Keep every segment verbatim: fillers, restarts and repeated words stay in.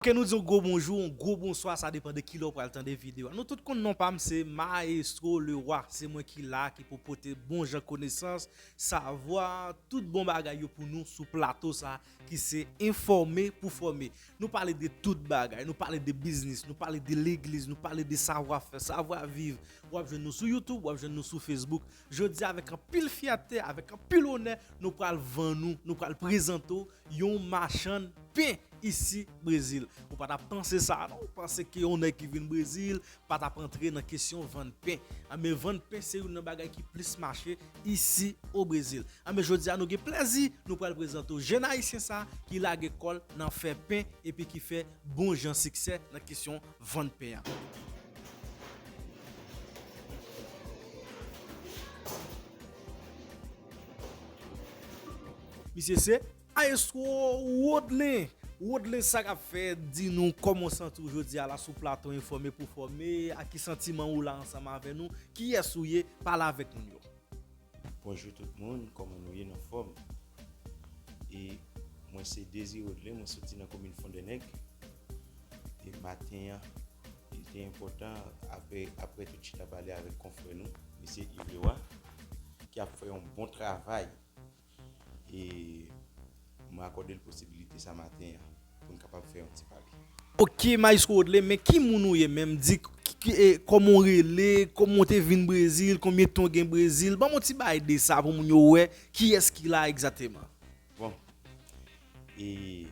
Ke nou di yon gwo bonjou, yon gwo bonswa, sa depann de kilè w pral tande videyo a. Nou tout konn non pa m, se Maestro Leroy. Se mwen ki la, ki pou pote bon jan konesans, savwa, tout bon bagay yo pou nou sou plato sa, ki se Enfòme pou Fòme. Nou pale de tout bagay, nou pale de biznis, nou pale de legliz, nou pale de savwa fè, savwa viv. W ap jwenn nou sou YouTube, w ap jwenn nou sou Facebook. Jodi a, avèk anpil fyète, avèk anpil onè, nou pral vann ou, nou pral prezante w yon machann pen isi Brezil. Ou pa t ap panse sa, non? Ou panse ke yon nèg ki vin Brezil pa t ap antre nan kesyon vann pen. Anben, vann pen se youn nan bagay ki plis mache isi o Brezil. Anben, jodi a, nou gen plèzi, nou pral prezante w jèn ayisyen sa ki lage kò l nan fè pen epi ki fè bon jan siksè nan kesyon vann pen an. Misye se Maestro Rodlin. Rodlin, sa k ap fèt? Di nou kòman w santi w jodi a la sou plato Enfòme pou Fòme, ak ki santiman ou la ansanm avè nou, kiyès ou ye, pale avèk moun yo. Bonjou tout moun, kòman nou ye, n anfòm? E mwen se Désiré Rodlin, mwen soti nan komin Fondènèg. E maten an, li te enpòtan, apre, apre tout chita pale avèk konfrè nou, mesye Yves Leroy, ki ap fè yon bon travay. E mwen akòde l posibilite sa maten an pou n kapab fè yon ti pale. Ok, Maestro Rodlin, men ki moun ou ye menm? Di ki, ki, e, kòman w rele, kòman w te vin Brezil, konbyen tan w gen Brezil? Ban m yon ti bagay de sa pou moun yo wè kiyès ki la egzakteman. Bon, e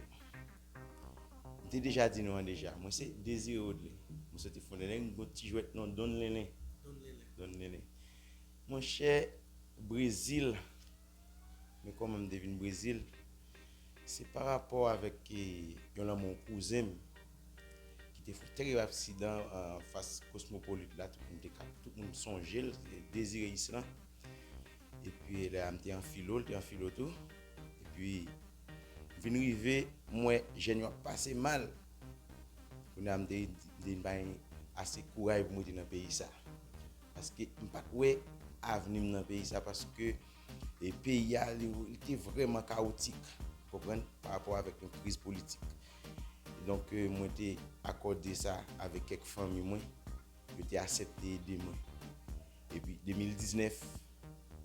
m te deja di nou an deja, mwen se Désiré Rodlin. Mwen soti Fondènèg, m gon ti jwèt non Don Lenlen. Don Lenlen. Don Lenlen. Monchè, Brezil, men kòman m te vin Brezil, se pa rapò avèk, e, yon lanmò yon kouzen m ki te fè yon tèrib aksidan anfas Kosmopolit la, tout moun te ka, tout moun sonje l, se Désiré Islan. Epi lè a m te an filo, l te an filo tou. Epi m vin rive, m wè jèn yo ap pase mal. Kounye a m te di m pa gen ase kouraj pou m rete nan peyi sa. Paske m pa t wè avni m nan peyi sa, paske, e, peyi a, li, li te vrèman kawotik, konprann, pa rapò avèk yon kriz politik. Donk, e, mwen te akòde sa avèk kèk fanmi mwen, yo te aksepte ede mwen. Epi de mil diznèf,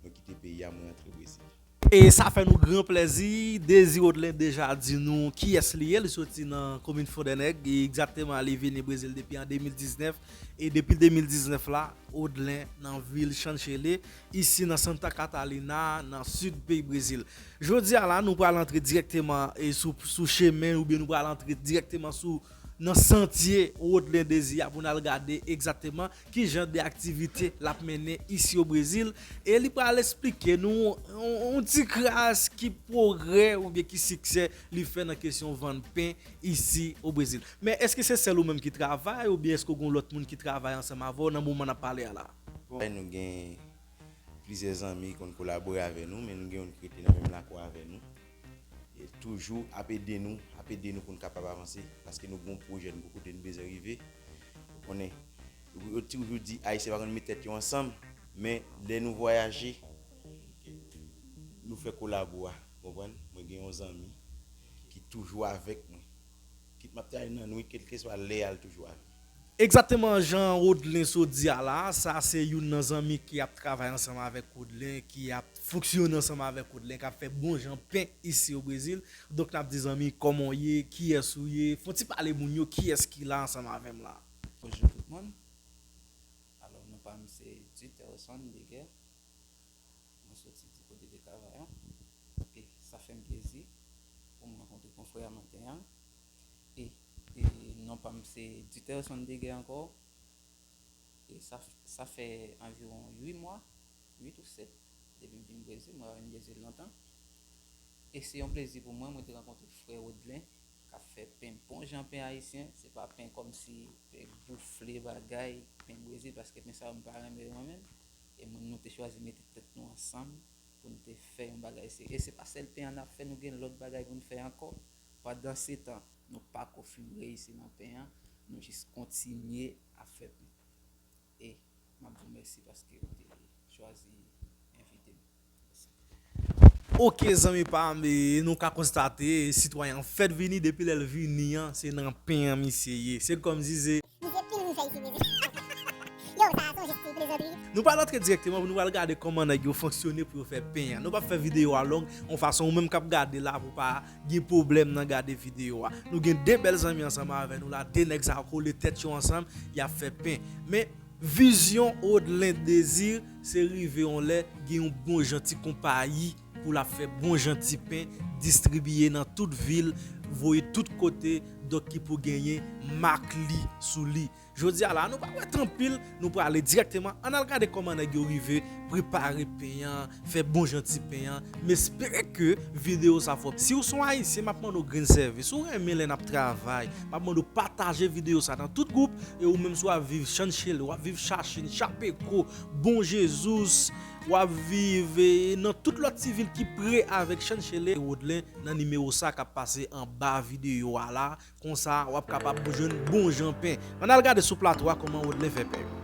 mwen kite peyi a, mwen rantre Brezil. E sa fè nou gran plèzi, Désiré Rodlin deja di nou kiyès li ye, li soti nan komin Fondènèg, e egzakteman li vini Brezil depi an de mil diznèf, e depi de mil diznèf la, Rodlin nan vil Xanxerê, isi nan Santa Catarina, nan sid peyi Brezil. Jodi a la, nou pral antre dirèkteman, e, sou, sou chemen, oubyen nou pral antre dirèkteman sou, nan santye Rodlin Désiré a pou n al gade egzakteman ki jan de aktivite l ap mennen isi o Brezil, e li pral esplike nou yon, yon ti kras ki pwogrè oubyen ki siksè li fè nan kesyon vann pen isi o Brezil. Men èske se sèl ou menm ki travay oubyen èske w gen lòt moun ki travay ansanm avè w nan moman n ap pale a la? Bon, nou gen plizyè zanmi ki konn kolabore avè nou, men nou gen youn ki rete nan menm lakou avè nou. E toujou ap ede nou, ap ede nou pou n kapab avanse, paske nou gen yon pwojè, nou gen kote n bezwen rive. Ou konnen, yo toujou di Ayisyen pa konn met tèt yo ansanm, men lè nou vwayaje, nou fè kolabo a, konprann? Mwen gen yon zanmi ki toujou avèk mwen. Kit m ap travay nan nwit, kèlkeswa lè a, l toujou avè m. Egzakteman jan Rodlin sot di a la, sa se youn nan zanmi ki ap travay ansanm avèk Rodlin, ki ap fonksyone ansanm avèk Rodlin, k ap fè bon jan pen isi o Brezil. Donk, n ap di zanmi, kòman w ye, kiyès ou ye, fè yon ti pale moun yo, kiyès ki la ansanm avè m la? Bonjou tout moun. Alò, non pa m se Duterson Deguerre. Mwen soti di kote de Kavayon. E sa fè m plezi pou m rankontre konfrè a maten an. E, e non pa m se Duterson Deguerre ankò. E sa, sa fè anviwon uit mwa, uit ou sèt, depi m vin Brezil, mwen pa vin Brezil lontan. E se yon plezi pou mwen, mwen te rankontre frè Rodlin, k ap fè pen, bon jan pen ayisyen, se pa pen kòmsi pen boufle bagay, pen Brezil, paske pen sa yo m pa renmen yo mwen menm. E mwen, nou te chwazi mete tèt nou ansanm pou n te fè yon bagay serye. E se pa sèl pen an n ap fè, nou gen lòt bagay pou n fè ankò. Pandansetan, nou pako fin reyisi nan pen an, nou jis kontinye ap fè pen. E m ap di w mèsi paske w te chwazi envite m. Mèsi. Ok, zanmi pa m, e nou ka konstate sitwayen an fèt vini, depi lè l vini an, se nan pen an misye ye. Se kòmsi se Misye pil ri fè isi, mesye. Yo, sa a se yon jis ti plezantri. Nou pral antre dirèkteman pou nou pral gade kòman nèg yo fonksyone pou yo fè pen an. Nou p ap fè videyo a long, yon fason ou menm k ap gade la pou pa gen pwoblèm nan gade videyo a. Nou gen de bèl zanmi ansanm avè nou la, de nèg sa yo kole tèt yo ansanm, y ap fè pen. Men vizyon Odlen Désir se rive yon lè gen yon bon jan ti konpayi pou l ap fè bon jan ti pen, distribiye nan tout vil, voye tout kote, donk ki pou genyen mak li sou li. Jodi a la, nou pa wè tan pil, nou prale dirèkteman, ann al gade kòman nèg yo rive prepare pen an, fè bon jan ti pen an. M espere ke videyo sa fè w. Si w se yon Ayisyen, m ap mande w grenn sèvis. Ou renmen lè n ap travay, m ap mande w pataje videyo sa nan tout gwoup. E ou menm si w ap viv Chanchele, w ap viv Chachin, Chapeko, Bon Jesus, w ap viv e, nan tout lòt ti vil ki pre avèk Chanchele, Odlen nan nimewo sa k ap pase anba videyo a la. Konsa, w ap kapab jwenn bon jan pen. Ann al gade sou plato a kòman Odlen fè pen yo.